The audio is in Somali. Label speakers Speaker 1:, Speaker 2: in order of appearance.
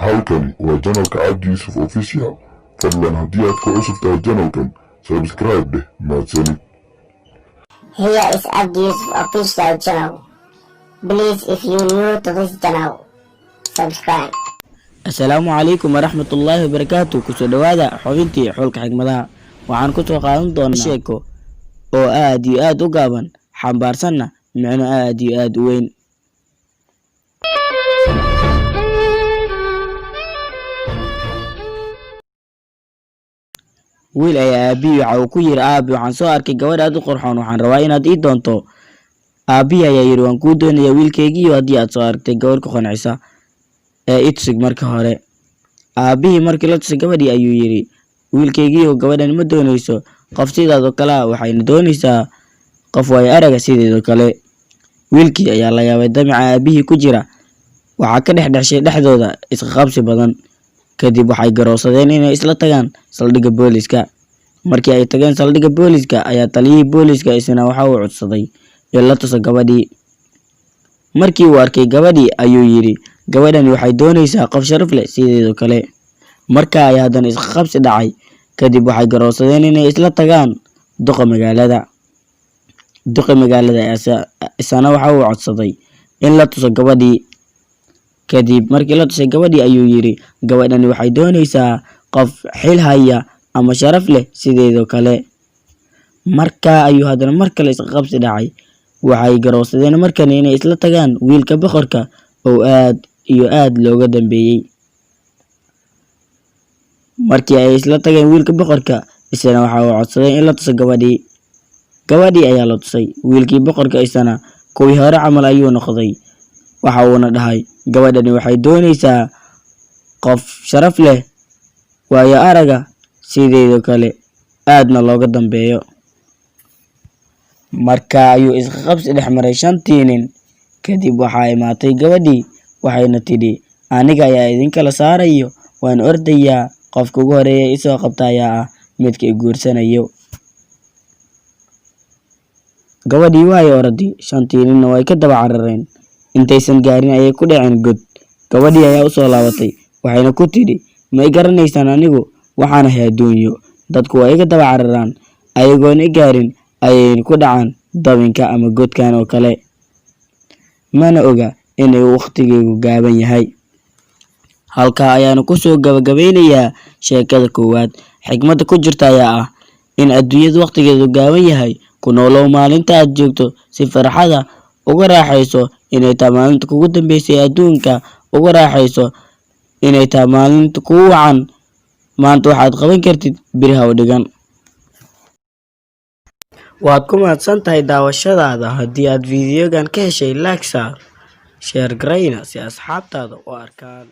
Speaker 1: Halkani waa channelka Cabdi Yuusuf Official. Fadlan haddii aad ku cusub tahay channelkan, subscribe dheh. Mahadsanid.
Speaker 2: Here is Abdi Yusuf Official channel. Please, if you new to this channel, subscribe.
Speaker 3: Asalaamu calaykum waraxmatullaahi wabarakaatu. Kusoo dhowaada xubintii xulka xigmadaha. Waxaan kusoo qaadan doonaa sheeko oo aad iyo aad u gaaban, xambaarsanna micno aad iyo aad u weyn. Wiil ayaa aabihii waxa uu ku yiri: "Aabi, waxaan soo arkay gabadh aad u qurxoon, waxaan rabaa inaad ii doonto." Aabihii ayaa yiri: "Waan kuu doonayaa, wiilkaygiiyo, haddii aad soo aragtay gabadh ku qancisa ee i tusig marka hore." Aabihii markii la tusay gabadhii ayuu yiri: "Wiilkaygiiyo, gabadhan ma doonayso qof sidaadoo kale ah, waxayna doonaysaa qof waayo araga sideedoo kale." Wiilkii ayaa la yaabay damaca aabihii ku jira. Waxaa ka dhex dhexshay dhexdooda isqabsi badan. Kadib waxay garowsadeen inay isla tagaan saldhigga booliska. Markii ay tageen saldhigga booliska ayaa taliyihii booliska isna waxa uu codsaday in la tuso gabadhii. Markii uu arkay gabadhii ayuu yiri: "Gabadhani waxay doonaysaa qof sharaf leh sideedoo kale." Markaa ayaa haddana isqabsi dhacay. Kadib waxay garowsadeen inay isla tagaan duqa magaalada. Duqa magaalada isana waxa uu codsaday in la tuso gabadhii. Kadib markii la tusay gabadhii ayuu yiri: "Gabadhani waxay doonaysaa qof xil haya ama sharaf leh sideedoo kale." Markaa ayuu haddana mar kale isqabsi dhacay. Waxay garowsadeen markani inay isla tagaan wiilka boqorka oo aad iyo aad looga dambeeyey. Markii ay isla tageen wiilka boqorka, isna waxa uu codsaday in la tuso gabadhii. Gabadhii ayaa la tusay. Wiilkii boqorka isna kuwii hore camal ayuu noqday, waxa uuna dhahay: "Gabadhani waxay doonaysaa qof sharaf leh, waayo araga sideedoo kale, aadna looga dambeeyo." Markaa ayuu isqabsi dhex maray shantii nin. Kadib waxaa imaatay gabadhii, waxayna tidhi: "Aniga ayaa idinkala saarayo, waan ordayaa, qofka ugu horeeya isoo qabta ayaa ah midka i guursanayo." Gabadhii waa ay oroday, shantii ninna way ka daba carareen. Intaysan gaarin ayay ku dhaceen god. Gabadhii ayaa usoo laabatay, waxayna ku tidhi: "Ma i garanaysaan? Anigu waxaan ahay adduunyo. Dadku waa iga daba cararaan, ayagoon i gaarin ayay ku dhacaan dabinka ama godkan oo kale, mana oga inay waqtigaygu gaaban yahay." Halkaa ayaanu kusoo gabagabeynayaa sheekada koowaad. Xikmadda ku jirta ayaa ah in adduunyadu waqtigeedu gaaban yahay. Ku noolow maalinta aad joogto si farxada uga raaxayso inay tahay maalinta kugu dambeysay adduunka, uga raaxayso inay tahay maalinta kugu wacan. Maanta waxaad qaban kartid, beri ha u dhigan. Waad ku mahadsan tahay daawashadaada. Haddii aad fiidiyogan ka heshay, like saar, share garayna si asxaabtaada u arkaan.